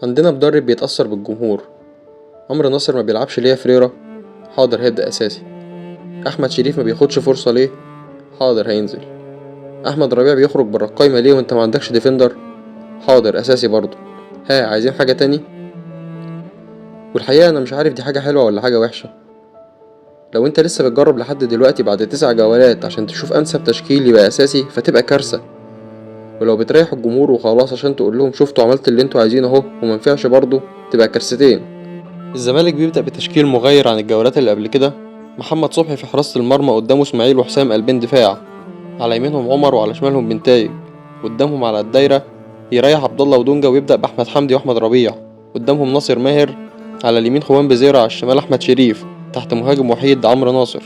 عندنا مدرب بيتأثر بالجمهور. عمرو ناصر ما بيلعبش ليه يا فريرة؟ حاضر هيبدأ أساسي. أحمد شريف ما بياخدش فرصة ليه؟ حاضر هينزل. أحمد ربيع بيخرج بره القايمة ليه وانت ما عندكش defender؟ حاضر أساسي برضه. ها عايزين حاجة تاني؟ والحقيقة أنا مش عارف دي حاجة حلوة ولا حاجة وحشة. لو انت لسه بتجرب لحد دلوقتي بعد 9 جولات عشان تشوف أنسب تشكيل يبقى أساسي فتبقى كارثة. ولو بتريح الجمهور وخلاص عشان تقول لهم شفتوا عملت اللي انتوا عايزينه اهو ومنفعش برضه، تبقى كارثتين. الزمالك بيبدأ بتشكيل مغاير عن الجولات اللي قبل كده. محمد صبحي في حراسة المرمى، قدامه اسماعيل وحسام قلبين دفاع، على يمينهم عمر وعلى شمالهم بنتايج، قدامهم على الدايرة يريح عبد الله ودونجا ويبدأ بأحمد حمدي وأحمد ربيع، قدامهم ناصر ماهر، على اليمين خوان بزيرة، على الشمال أحمد شريف، تحت مهاجم وحيد عمرو ناصر.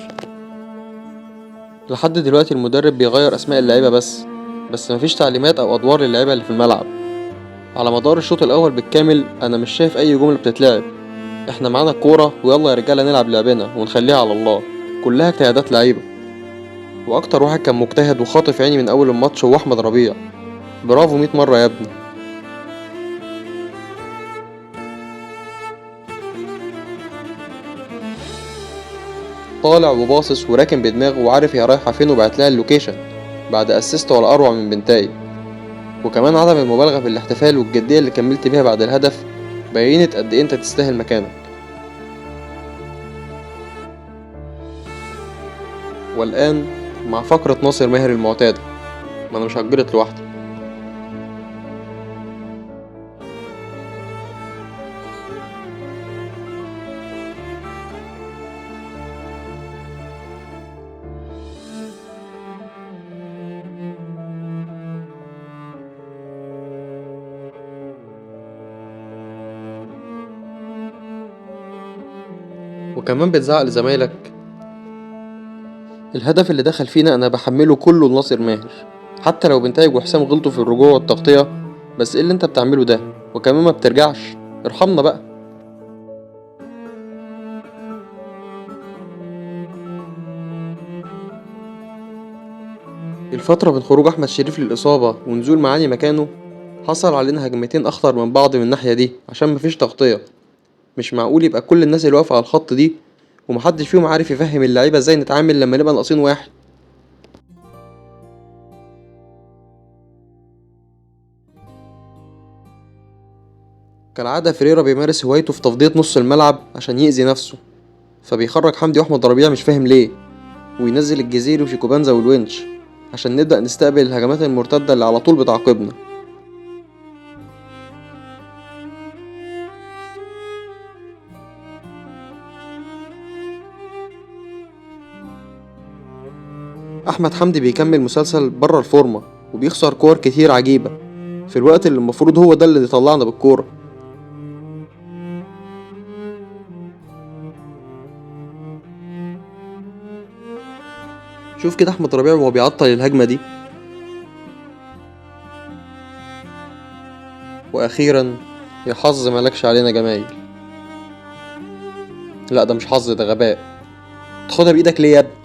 لحد دلوقتي المدرب بيغير أسماء اللعيبة بس مفيش تعليمات أو أدوار للعيبة اللي في الملعب. على مدار الشوط الأول بالكامل أنا مش شايف أي جملة بتتلعب. احنا معانا الكورة ويلا يا رجالة نلعب لعبنا ونخليها على الله، كلها اجتهادات لعيبة. وأكتر واحد كان مجتهد وخاطف عيني من أول الماتش هو أحمد ربيع. برافو 100 مرة يا ابني. طالع وباصص وراكن بدماغه وعارف هي رايحة فين وبعت لها ال location بعد assist ولا أروع من بنتايج. وكمان عدم المبالغة في الاحتفال والجدية اللي كملت بيها بعد الهدف بينت قد إيه أنت تستاهل مكانك. والآن مع فقرة ناصر ماهر المعتادة، ما أنا مش هجرت لوحدي. وكمان بتزعق لزمايلك. الهدف اللي دخل فينا انا بحمله كله لناصر ماهر، حتى لو بنتايج وحسام غلطوا في الرجوع والتغطية، بس ايه اللي انت بتعمله ده؟ وكمان ما بترجعش، ارحمنا بقى. الفترة بين خروج احمد شريف للإصابة ونزول معاني مكانه حصل علينا هجمتين اخطر من بعض من الناحية دي عشان مفيش تغطية. مش معقول يبقى كل الناس اللي واقفة على الخط دي ومحدش فيهم عارف يفهم اللعيبة ازاي نتعامل لما نبقى ناقصين واحد. كالعادة فريرة بيمارس هوايته في تفضية نص الملعب عشان يأذي نفسه، فبيخرج حمدي واحمد ربيع مش فاهم ليه، وينزل الجزيري وشيكوبانزا والونش عشان نبدأ نستقبل الهجمات المرتدة اللي على طول بتعاقبنا. احمد حمدي بيكمل مسلسل بره الفورمة وبيخسر كور كتير عجيبة في الوقت اللي المفروض هو ده اللي يطلعنا بالكورة. شوف كده احمد ربيع وهو بيعطل الهجمة دي. واخيرا يا حظ مالكش علينا جمايل. لا ده مش حظ، ده غباء. تاخدها بايدك ليه يا ابني؟